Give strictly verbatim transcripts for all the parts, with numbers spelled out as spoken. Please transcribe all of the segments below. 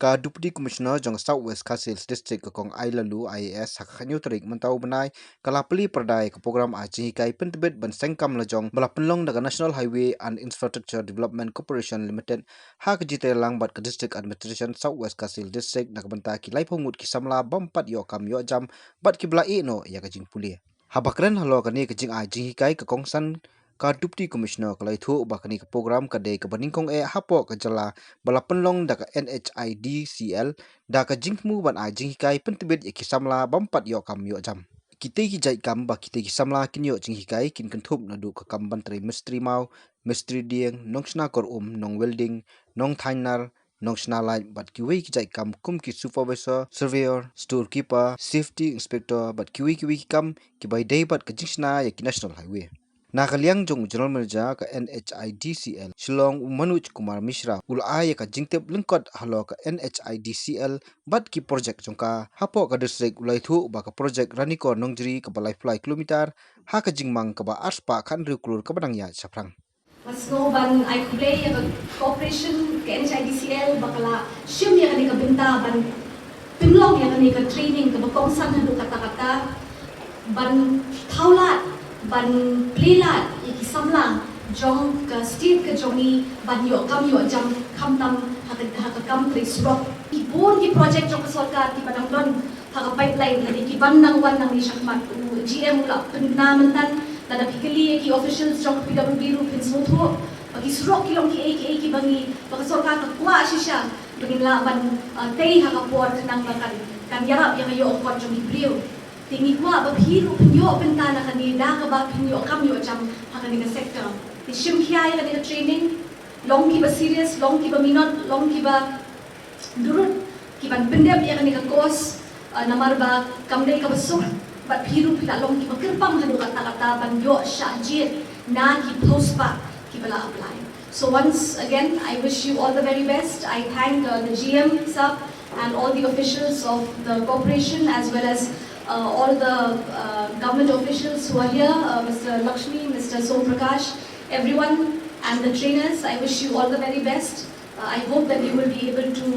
Ka Deputy Commissioner jong South West Khasi Hills District ka Kong Ailalu I A S ha ka khatnyiw tarik mynta u bnai ka la plie pyrda ïa ka program ai jinghikai pyntbit ban seng kam la jong ba la pynlong da ka National Highway and Infrastructure Development Corporation Limited ha ka jingtreilang bad ka District Administration South West Khasi Hills District na ka bynta ki laiphew ngut ki samla bym pat ïoh kam ïoh jam bad kiba la ïeh noh ïa ka jingpule. Haba kren halor kane ka jingai jinghikai ka kongsan ka Deputy Commissioner ka la ïathuh ba kane ka program ka dei kaba nyngkong eh hapoh ka jylla ba la pynlong da ka N H I D C L da ka jingthmu ban ai jinghikai pyntbit ïa ki samla bym pat ïoh kam ïoh jam. Kitei ki jait kam ba kitei ki samla kin ïoh jinghikai kin kynthup naduh ka kam ban trei mistri maw, mistri dieng, nongshna kor um, nong welding, nong thaiñ nar, nongshna light bad kiwei ki jait kam kum ki supervisor, surveyor, storekeeper, safety inspector bad kiwei kiwei ki kam kiba ïadei bad ka jingshna ïa ki National Highway. Na ka liang jong u General Manager ka N H I D C L Shillong u Manoj Kumar Mishra u la ai ïa ka jingtip lyngkot halor ka N H I D C L bad ki projek jong ka hapoh ka district. U la ïathuh ba ka projek Ranikor Nongjri kaba laiphew lai kilometer ha ka jingmang kaba arspah khathynriew klur kaba dang ïaid shaphrang. Nga sngewbha ban ai khublei ïa ka corporation ka N H I D C L ba ka la shim ïa kane ka bynta ban pynlong ïa kane ka training kaba kongsan haduh katta katta ban thaw lad ban plie lad ïa ki samla jong ka state ka jong ngi ban ïoh kam ïoh jam khamtam ha ka, ha ka kam trei surok. Ki bun ki projek jong ka sorkar kiba dang don ha ka pipeline lane ki ban nang wan nangne shakhmat. U G M u la pynbna mynta, lada phi kylli ïa ki officials jong ka P W D ruh phin sngewthuh ba ki surok ki long kiei kiei kiba ngi, ba ka sorkar ka kwah shisha ba ngin lah ban, uh, tei ha ka por khnang ba kan, kan ïarap ïa ka ïoh ka kot jong ki briew. Te ngi kwah ba phi ruh phin ïoh bynta na kane da kaba phin ïoh kam ïoh jam ha kane ka sector. Te shim khia ïa kane ka training, long kiba serious, long kiba minot, long kiba durut, ki ban pyndep ïa kane ka course, uh, namar ba kam dei kaba suk bad phi ruh phi la long kiba kyrpang haduh katta katta ban ïoh shah jied na ki postpad kiba la apply. So once again, I wish you all the very best. I thank, uh, the G M sir and all the officials of the corporation as well as, uh, all the, uh, government officials who are here, uh, Mister Lakshmi, Mister Som Prakash, everyone and the trainers. I wish you all the very best. Uh, I hope that you will be able to,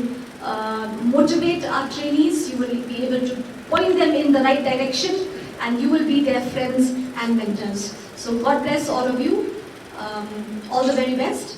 uh, motivate our trainees, you will be able to point them in the right direction, and you will be their friends and mentors. So God bless all of you, um, all the very best.